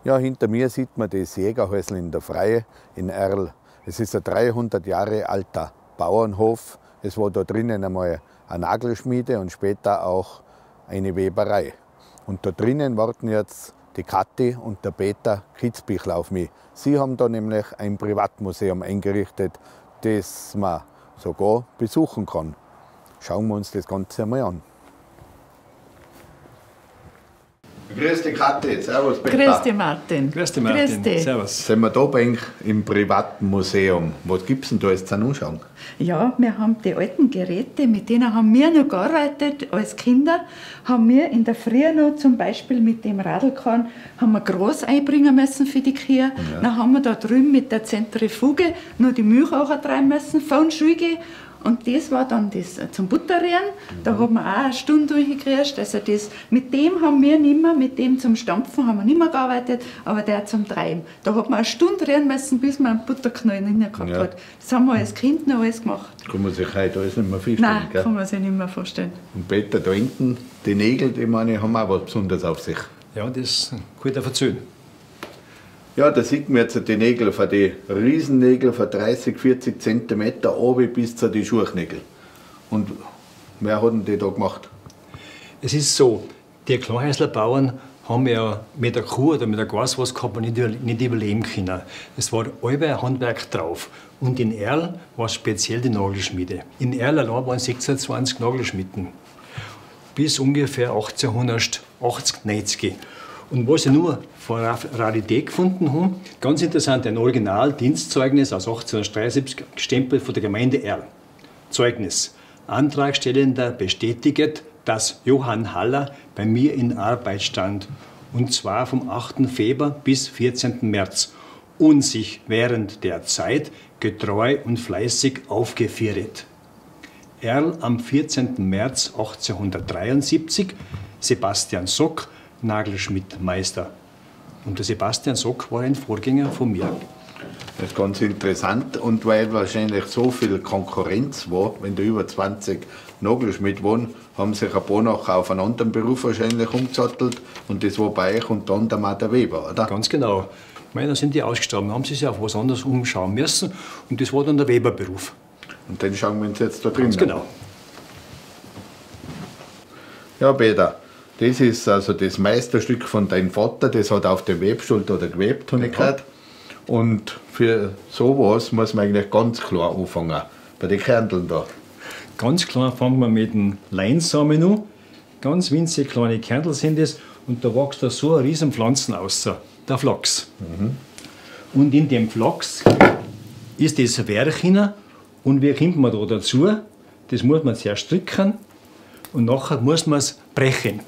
Ja, hinter mir sieht man das Jägerhäusl in der Freie in Erl. Es ist ein 300 Jahre alter Bauernhof. Es war da drinnen einmal eine Nagelschmiede und später auch eine Weberei. Und da drinnen warten jetzt die Kathi und der Peter Kitzbichler auf mich. Sie haben da nämlich ein Privatmuseum eingerichtet, das man sogar besuchen kann. Schauen wir uns das Ganze einmal an. Grüß dich, Kathi. Servus, Peter. Grüß dich, Martin. Grüß dich, Martin. Grüß dich. Servus. Sind wir da bei euch im Privatmuseum? Was gibt's denn da jetzt zum Anschauen? Ja, wir haben die alten Geräte, mit denen haben wir noch gearbeitet als Kinder. Haben wir in der Früh noch zum Beispiel mit dem Radlkahn haben wir Gras einbringen müssen für die Kühe. Ja. Dann haben wir da drüben mit der Zentrifuge noch die Milch auch treiben müssen, von Schule. Und das war dann das zum Butterrühren. Da hat man auch eine Stunde durchgekriegt. Also das, mit dem haben wir nicht mehr, mit dem zum Stampfen haben wir nicht mehr gearbeitet, aber der zum Treiben. Da hat man eine Stunde rühren müssen, bis man einen Butterknollen drin gehabt hat. Das haben wir als Kind noch alles gemacht. Kann man sich heute alles nicht mehr vorstellen, Nein, gell? kann man sich nicht mehr vorstellen. Und Peter, da hinten, die Nägel, die meine, haben auch was Besonderes auf sich. Ja, das kann ich dir erzählen. Ja, da sieht man jetzt die Nägel, von die Riesennägel von 30, 40 Zentimeter oben bis zu den Schuchnägeln. Und wer hat denn die da gemacht? Es ist so, die Kleinhäusler Bauern haben ja mit der Kuh oder mit der Gras was gehabt und nicht überleben können. Es war allweil ein Handwerk drauf. Und in Erl war es speziell die Nagelschmiede. In Erl allein waren 26 Nagelschmieden. Bis ungefähr 1880, 90. Und was ich nur von Rarität gefunden habe, ganz interessant, ein Original-Dienstzeugnis aus 1873, gestempelt von der Gemeinde Erl. Zeugnis. Antragstellender bestätigt, dass Johann Haller bei mir in Arbeit stand, und zwar vom 8. Februar bis 14. März und sich während der Zeit getreu und fleißig aufgeführt. Erl am 14. März 1873, Sebastian Sock, Nagelschmidtmeister. Und der Sebastian Sock war ein Vorgänger von mir. Das ist ganz interessant. Und weil wahrscheinlich so viel Konkurrenz war, wenn da über 20 Nagelschmied waren, haben sich ein paar nachher auf einen anderen Beruf wahrscheinlich umgesattelt. Und das war bei euch und dann der Martin Weber, oder? Ganz genau. Ich meine, da sind die ausgestorben, haben sie sich auf was anderes umschauen müssen. Und das war dann der Weberberuf. Und den schauen wir uns jetzt da drin Ganz an. genau. Ja, Peter. Das ist also das Meisterstück von deinem Vater, das hat auf dem Webstuhl da gewebt, habe ich gehört. Und für sowas muss man eigentlich ganz klar anfangen, bei den Kernteln da. Ganz klar fangen wir mit dem Leinsamen an. Ganz winzig kleine Kerntel sind es und da wächst da so eine riesen Pflanzen aus, der Flachs. Und in dem Flachs ist das Werch hinein. Und wie kommt man da dazu? Das muss man zuerst stricken und nachher muss man es brechen.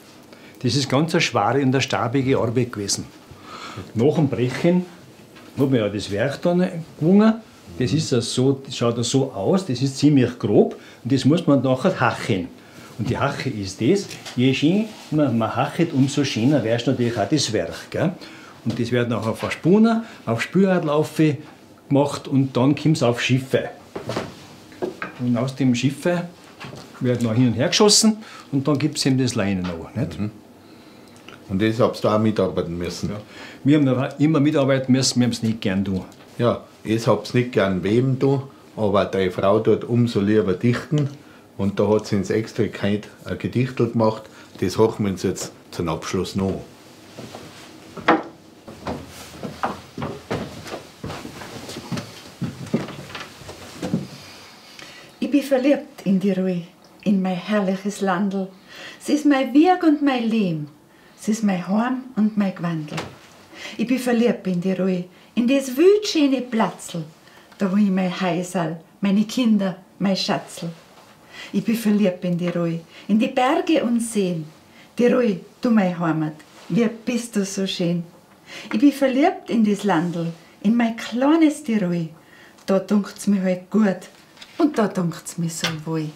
Das ist ganz eine schwere und eine stabige Arbeit gewesen. Nach dem Brechen hat man ja das Werk dann gewonnen. Das ist ja so, das schaut ja so aus, das ist ziemlich grob und das muss man nachher hachen. Und die Hache ist das, je schön man hachet, umso schöner wär's natürlich auch das Werk. Gell? Und das wird nachher versponnen, auf Spülradlaufe gemacht und dann kommt's auf Schiffe. Und aus dem Schiffe wird noch hin und her geschossen und dann gibt's eben das Leinen noch. Nicht? Und das habst du auch mitarbeiten müssen. Ja. Wir haben da immer mitarbeiten müssen, wir haben's nicht gern tun. Ja, ich hab's nicht gern weben tun, aber deine Frau tut umso lieber dichten. Und da hat sie uns extra kein Gedichtel gemacht. Das hochen wir uns jetzt zum Abschluss noch an. Ich bin verliebt in die Ruhe, in mein herrliches Landl. Sie ist mein Wieg und mein Leben. Sie ist mein Heim und mein Gewandel. Ich bin verliebt in die Ruhe, in das wildschöne Platzl, da wo ich mein Häuserl, meine Kinder, mein Schatzl. Ich bin verliebt in die Ruhe, in die Berge und Seen. Die Ruhe, du meine Heimat, wie bist du so schön. Ich bin verliebt in das Landl, in mein kleines Tirol. Da dunkt's mir halt gut und da dunkt's mir so wohl.